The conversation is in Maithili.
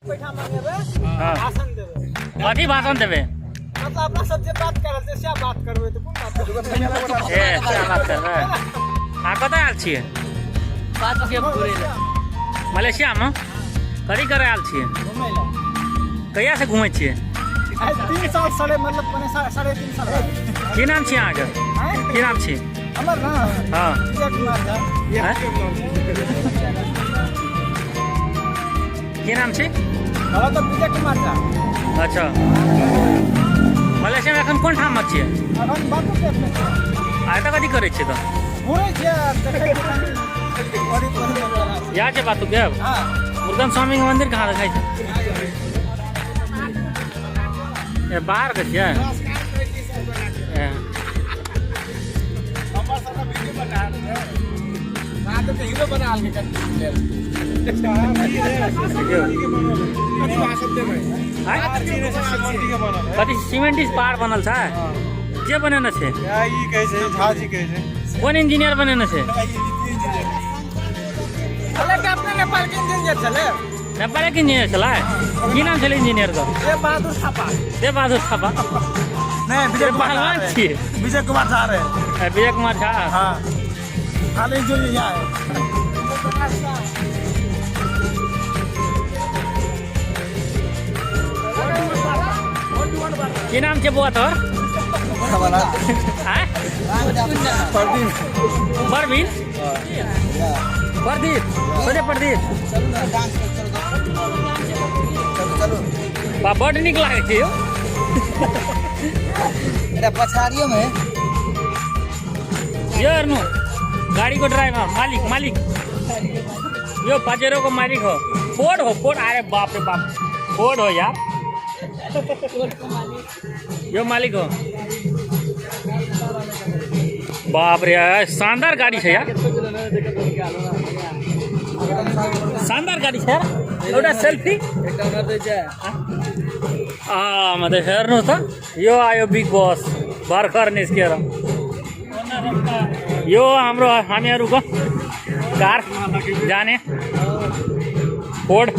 पैठा मंगेबै। हाँ। भाषण देबै। कथी भाषण देबै? मतलब अपना सब जे बात करल छै सएह बात करबै, तऽ कोन बात करबै? ए, सएह बात करबै। आ कतऽ आयल छियै? मलेशियामे कथी करे आयल छियै? घुमै लए। कहिया से घुमै छियै? आइ 3 साल साढ़े, मतलब पौने 3.5 साल भए गेल। की नाम छी अहाँके? आँय? की नाम छी? हमर नाम हँ। विजय कुमार झा। आँय? की नाम छी? हमरा तऽ विजय कुमार झा। अच्छा, मलेशियामे एखन कोन ठाममे छियै? अखन बातू के छियै। आ एतऽ कथी करै छियै तऽ? घुरै छियै आ देखै छियै कनि बड़ी बड़ी जगह छै। इएह छै बातू के? हँ। मुर्गन स्वामीके मन्दिर कहाँ देखाइ छै? ए, बाहर के छियै? ए, हमर सबके वीडियो बना रहल छै। बात के हीरो बना लेलकै कनि लेल। देखियौ। आँय? कथी सीमेंटी पहाड़ बनल छै? के बनेने छै? ई कहै छै, झा जी कहै छै। कोन इंजीनियर बनेने छै? छलै कि अपने नेपाल के इंजीनियर छलै। नेपालके इंजीनियर छलै? की नाम छलै इंजीनियर के? देव बहादुर थापा। देव बहादुर थापा। नहीं, विजय कुमार झा पहलवान रहे। छियै। विजय कुमार झा रहे। ए, विजय कुमार झा। हाँ, खाली जो यहाँ है। की नाम छै बौआ तोहर? आँय? प्रदीप। परवीन, प्रदीप, सोझे प्रदीप। बा, बड नीक लागै छै यौ। पछाड़ियो में। यो हेर्नु, गाडीको ड्राइभर, मालिक, मालिक। यो पजेरोको मालिक हो। फोर्ड हो, फोर्ड। अरे बाप रे बाप, फोर्ड हो यार। यो मालिक हो। बाप रे, शानदार गाडी छ यार, शानदार गाडी छ यार। एउटा सेल्फी। आमा, त हेर्नु त, यो आयो बिग बस भर्खर निस्किएर। यो हाम्रो, हामीहरूको कार जाने फोर्ड।